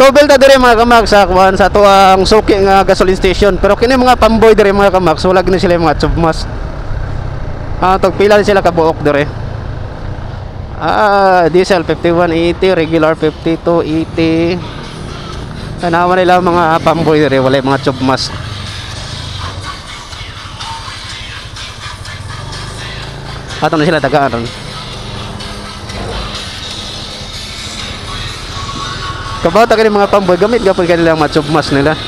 Patubel ta dire mga kamag sa kuan sa tuang suki nga gasoline station. Pero kini mga pamboy dire mga kamag, wala gini sila mga tubmas. Ah, tagpila sila kabuok dire. Ah, diesel 51.80, regular 52.80. Tanawan nila mga pamboy dire, wala mga tubmas. Ato na sila tagaan ron. Kabata kini mga pamboy, gamit gapon kanila mga tubmas nila.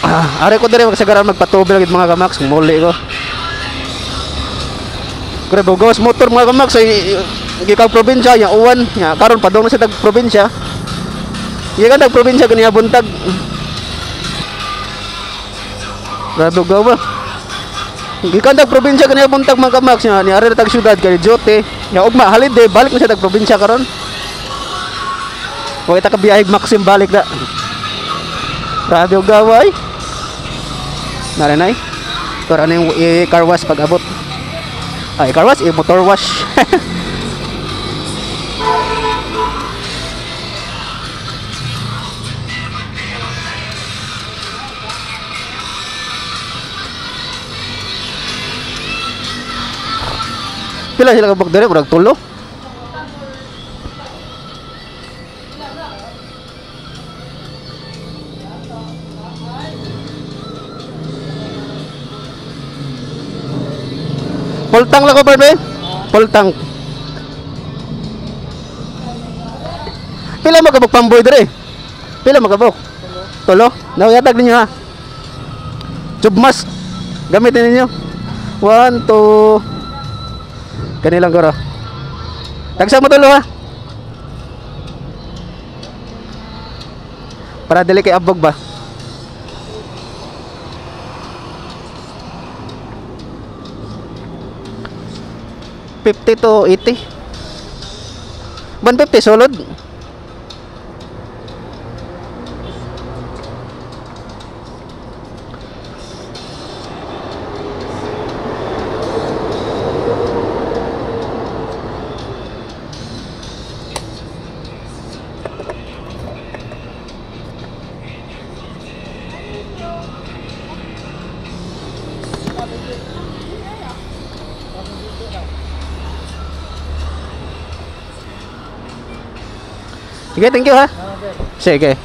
Ah, are ko dire magsagaran magpatubel gid mga kamax, muli ko. Grabe gawas motor mga kamax ay gikan probinsya nya uwan nya karon padung na sa tag probinsya. Gikan tag probinsya kaniya buntag. Grabe gawa. Gikan tag probinsya kaniya buntag mga kamax nya ni ari tag syudad kay duty. Nya ugma holiday balik na sa tag probinsya karon. Wa kita ka biyahe Maxim balik na. Grabe gawa ay. Naranay. Pero ano yung car wash pag abot? Ay, car wash, motor wash. Pila sila kabak dire, murag tulo. Poltang lang ko, partner. Poltang. Pila makabok pamboy dire? Pila makabok? Tulo. Nawayatag ninyo ha. Tubmas. Gamitin ninyo. 1 2. Kanilang garo. Tagsa mo tulo ha. Para dili kay abog ba? $50 to 80. 150 solid. Sige, thank you ha. Sige.